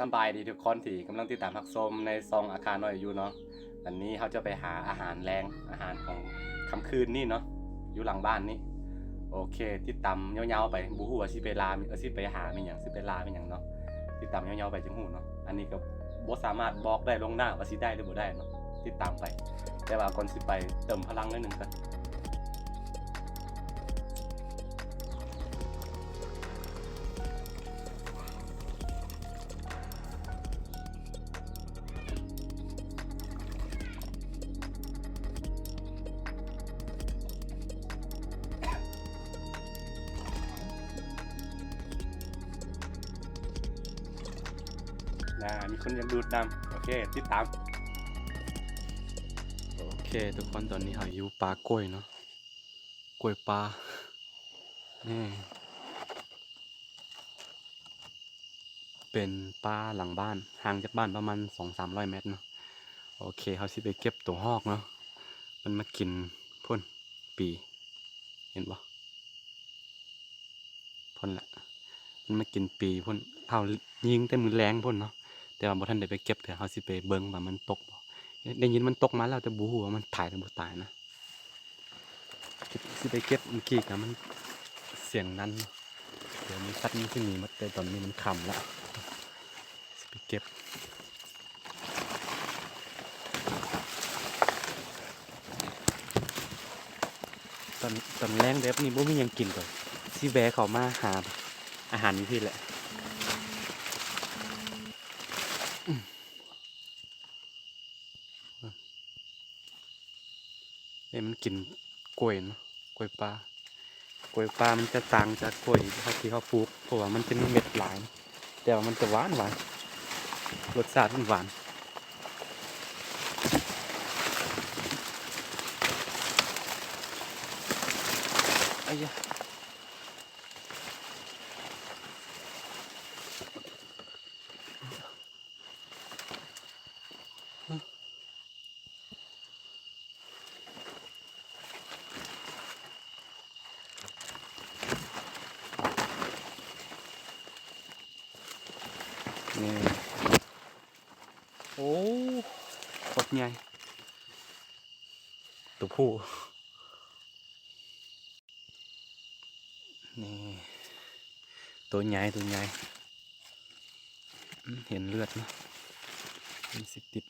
ສະບາຍດີທຸກຄົນທີ່ກຳລັງຕິດຕາມຮັບຊົມໃນຊ່ອງອາຄານ້ອຍຢູ່ເນາະ. ອັນນີ້ເຮົາຈະໄປຫາອາຫານແລງ ອາຫານຂອງຄ່ຳຄືນນີ້ເນາະ ຢູ່ຫຼັງບ້ານນີ້. ໂອເຄ ຕິດຕາມຍາວໆໄປ ບໍ່ຮູ້ວ່າຊິໄປລ່າ ເອີ ຊິໄປຫາແມ່ນຫຍັງ ຊິໄປລ່າແມ່ນຫຍັງເນາະ. ຕິດຕາມຍາວໆໄປຈຶ່ງຮູ້ເນາະ. ອັນນີ້ກໍບໍ່ສາມາດບອກໄດ້ລ່ວງໜ້າວ່າຊິໄດ້ຫຼືບໍ່ໄດ້ເນາະ. ຕິດຕາມໄປ ແຕ່ວ່າກ່ອນຊິໄປ ເຕີມພະລັງໜ້ອຍໜຶ່ງກ່ອນ. ນາ ມີຄົນຢາກດູດນຳ. ໂອເຄ ຕິດຕາມ. ໂອເຄ ທຸກຄົນ ຕອນນີ້ເຮົາຢູ່ປ່າກ້ວຍເນາະ ກ້ວຍປ່າ ນີ້ ເປັນປ່າຫຼັງບ້ານ ຫ່າງຈາກບ້ານປະມານສອງສາມຮ້ອຍແມັດເນາະ. ໂອເຄ ເຮົາຊິໄປເກັບໂຕຮອກເນາະ ມັນມາກິນພຸ້ນ ປີ ເຫັນບໍ່? ພຸ້ນແຫຼະ ມັນມາກິນປີພຸ້ນ. ເຮົາຍິງແຕ່ມື້ແລງພຸ້ນເນາະ ແຕ່ວ່າບໍ່ທັນໄດ້ໄປເກັບເທື່ອ. ເຮົາຊິໄປເບິ່ງວ່າມັນຕົກບໍ່. ໄດ້ຍິນມັນຕົກມາແລ້ວ ແຕ່ບໍ່ຮູ້ວ່າມັນຕາຍຫຼືບໍ່ຕາຍນະ. ຊິໄປເກັບ ເມື່ອກີ້ກໍມັນສຽງນັ້ນເນາະ. ດຽວມີສັດມັນຊິໜີໝົດ ແຕ່ຕອນນີ້ມັນຄ່ຳແລ້ວ ຊິໄປເກັບ. ຕອນ ຕອນແລງແບບນີ້ບໍ່ມີຫຍັງກິນກໍຊິແວ່ເຂົ້າມາຫາອາຫານຢູ່ພີ້ແຫຼະ. ນີ້ມັນກິນກ້ວຍເນາະ ກ້ວຍປ່າ. ກ້ວຍປ່າມັນຈະຕ່າງຈາກກ້ວຍທີ່ເຮົາປູກ ເພາະວ່າມັນຈະມີເມັດຫຼາຍ ແຕ່ວ່າມັນຈະຫວານໆ ລົດຊາດມັນຫວານ. ໄອ້ຍະ. ນີ້ ໂອ້ ໂຄດໃຫຍ່ ໂຕຜູ້. ນີ້ ໂຕໃຫຍ່ ໂຕໃຫຍ່. ອືມ ເຫັນເລືອດເນາະ ມັນຊິຕິດ.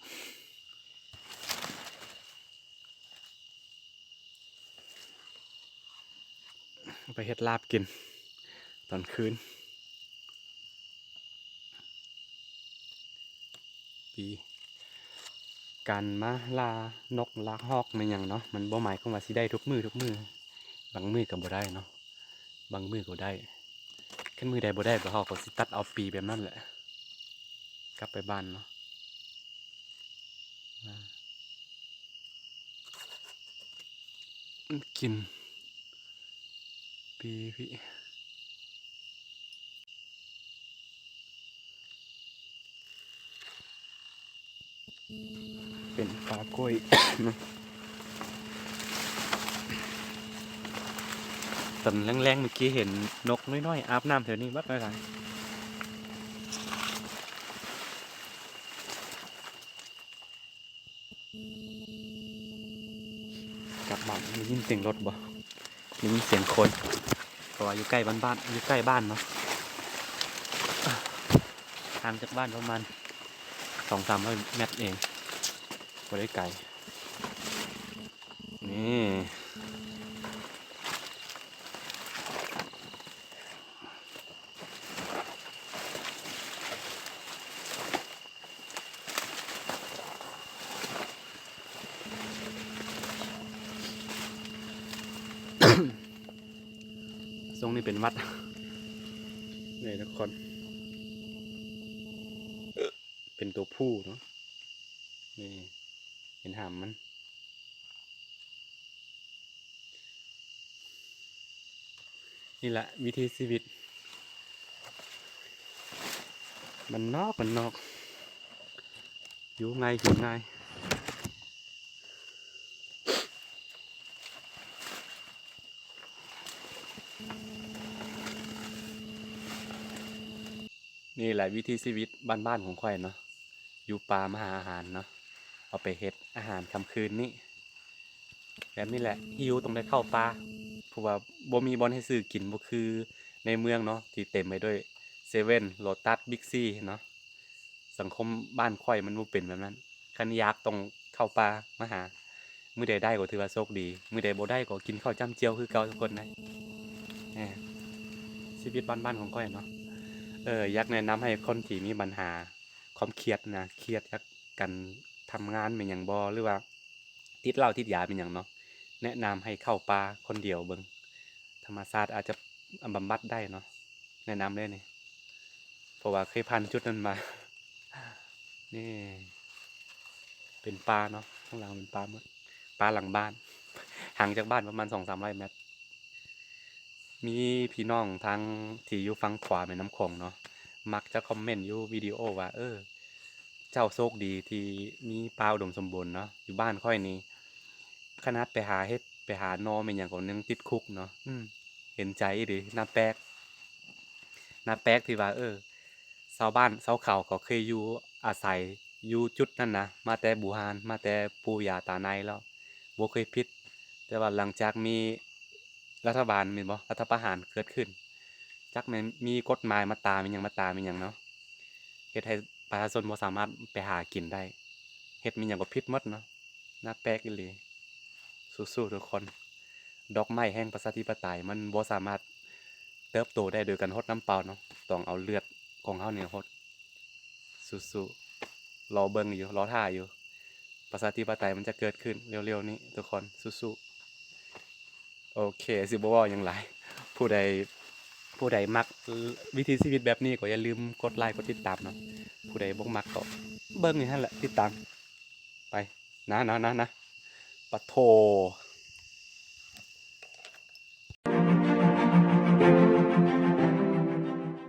ເອົາໄປເຮັດລາບກິນຕອນຄືນ. ປີ ການມາລ່ານົກລ່າຮອກແມ່ນຫຍັງເນາະ ມັນບໍ່ໝາຍຄວາມວ່າຊິໄດ້ທຸກມື້ ທຸກມື້ ບາງມື້ກໍບໍ່ໄດ້ເນາະ ບາງມື້ກໍໄດ້. ຄັນມື້ໃດບໍ່ໄດ້ ພວກເຮົາກໍຊິຕັດເອົາປີແບບນັ້ນແຫຼະ ກັບໄປບ້ານເນາະ. ກິນປີພີ້ ເປັນປ່າກ້ວຍເນາະ. ຕອນແລງໆ ເມື່ອກີ້ເຫັນນົກນ້ອຍໆ ອາບນ້ຳແຖວນີ້ບັກຫຼາຍໆ. ກັບບ້ານໄດ້ຍິນສຽງລົດບໍ່? ໄດ້ຍິນສຽງຄົນ ເພາະວ່າຢູ່ໃກ້ບ້ານ ບ້ານ ຢູ່ໃກ້ບ້ານເນາະ ຫ່າງຈາກບ້ານປະມານສອງສາມຮ້ອຍແມັດເອງ ບໍ່ໄດ້ໄກ. ນີ້ ຊ່ວງນີ້ເປັນຫວັດ ນີ້ທຸກຄົນ ເປັນຕົວຜູ້ເນາະ ນີ້ ເຫັນຫາງມັນ. ນີ້ແຫຼະວິຖີຊີວິດບ້ານນອກ ບ້ານນອກ ຢູ່ງ່າຍ ກິນງ່າຍ. ນີ້ແຫຼະວິຖີຊີວິດບ້ານໆຂອງຂ້ອຍເນາະ, ຢູ່ປ່າມາຫາອາຫານເນາະ, ເອົາໄປເຮັດອາຫານຄ່ຳຄືນນີ້. ແບບນີ້ແຫຼະ, ຫິວຕ້ອງໄດ້ເຂົ້າປ່າ, ເພາະວ່າບໍ່ມີບ່ອນໃຫ້ຊື້ກິນ, ບໍ່ຄືໃນເມືອງເນາະ ທີ່ເຕັມໄປດ້ວຍເຊເວັ່ນ, ໂລຕັສ, ບິກຊີເນາະ. ສັງຄົມບ້ານຂ້ອຍມັນບໍ່ເປັນແບບນັ້ນ, ຄັນຢາກຕ້ອງເຂົ້າປ່າມາຫາ. ມື້ໃດໄດ້ກໍຖືວ່າໂຊກດີ, ມື້ໃດບໍ່ໄດ້ກໍກິນເຂົ້າຈ້ຳຈ່ຽວຄືເກົ່າທຸກຄົນນະ. ເອີ ຊີວິດບ້ານໆຂອງຂ້ອຍເນາະ. ເອີ ຢາກແນະນຳໃຫ້ຄົນທີ່ມີບັນຫາຄວາມຄຽດນະ, ຄຽດຈາກການທຳງານແມ່ນຫຍັງບໍ່ ຫຼືວ່າຕິດເຫຼົ້າຕິດຢາແມ່ນຫຍັງເນາະ, ແນະນຳໃຫ້ເຂົ້າປ່າຄົນດຽວເບິ່ງ, ທຳມະຊາດອາດຈະບຳບັດໄດ້ເນາະ. ແນະນຳເລີຍນີ້ ເພາະວ່າເຄີຍຜ່ານຈຸດນັ້ນມາ. ນີ້ເປັນປ່າເນາະ, ຂ້າງຫຼັງເປັນປ່າໝົດ, ປ່າຫຼັງບ້ານ, ຫ່າງຈາກບ້ານປະມານສອງສາມຮ້ອຍແມັດ. ມີພີ່ນ້ອງທາງທີ່ຢູ່ຝັ່ງຂວາແມ່ນ້ຳຂອງເນາະ ມັກຈະຄອມເມັນຢູ່ວິດີໂອວ່າ ເອີ ເຈົ້າໂຊກດີທີ່ມີປ່າອຸດົມສົມບູນເນາະ, ຢູ່ບ້ານຂ້ອຍນີ້ ຂະໜາດໄປຫາເຫັດ ໄປຫາໜໍ່ແມ່ນຫຍັງກໍຍັງຕິດຄຸກເນາະ. ອືມ ເຫັນໃຈອີ່ຫຼີ. ໜ້າແປກ ໜ້າແປກທີ່ວ່າ ເອີ ຊາວບ້ານຊາວເຂົາກໍເຄີຍຢູ່ອາໄສຢູ່ຈຸດນັ້ນນະ ມາແຕ່ບູຮານ, ມາແຕ່ປູ່ຍ່າຕາໃນແລ້ວ, ບໍ່ເຄີຍຜິດ. ແຕ່ວ່າຫຼັງຈາກມີລັດຖະບານແມ່ນບໍ່, ລັດຖະປະຫານເກີດຂຶ້ນ, ຈັກແມ່ນມີກົດໝາຍມາຕາມອີ່ຫຍັງ ມາຕາມອີ່ຫຍັງເນາະ, ເຮັດໃຫ້ປະຊາຊົນບໍ່ສາມາດໄປຫາກິນໄດ້, ເຮັດແມ່ນຫຍັງກໍຜິດໝົດເນາະ. ໜ້າແປກອີ່ຫຼີ. ສູ້ໆທຸກຄົນ, ດອກໄມ້ແຫ່ງປະຊາທິປະໄຕ ມັນບໍ່ສາມາດເຕີບໂຕໄດ້ໂດຍການຫົດນ້ຳເປົ່າເນາະ, ຕ້ອງເອົາເລືອດຂອງເຮົານີ້ຫົດ. ສູ້ໆ ລໍເບິ່ງຢູ່ ລໍຖ້າຢູ່, ປະຊາທິປະໄຕມັນຈະເກີດຂຶ້ນເລັວໆນີ້ທຸກຄົນ. ສູ້ໆ. ໂອເຄ ຊິບໍ່ເວົ້າຫຍັງຫຼາຍ. ຜູ້ໃດ ຜູ້ໃດມັກວິຖີຊີວິດແບບນີ້ກໍຢ່າລືມກົດໄລກົດຕິດຕາມເນາະ, ຜູ້ໃດບໍ່ມັກກໍເບິ່ງຢູ່ຫັ້ນແຫຼະ ຕິດຕາມໄປ. ນະ ນະ ນະ ນະ ປະໂທ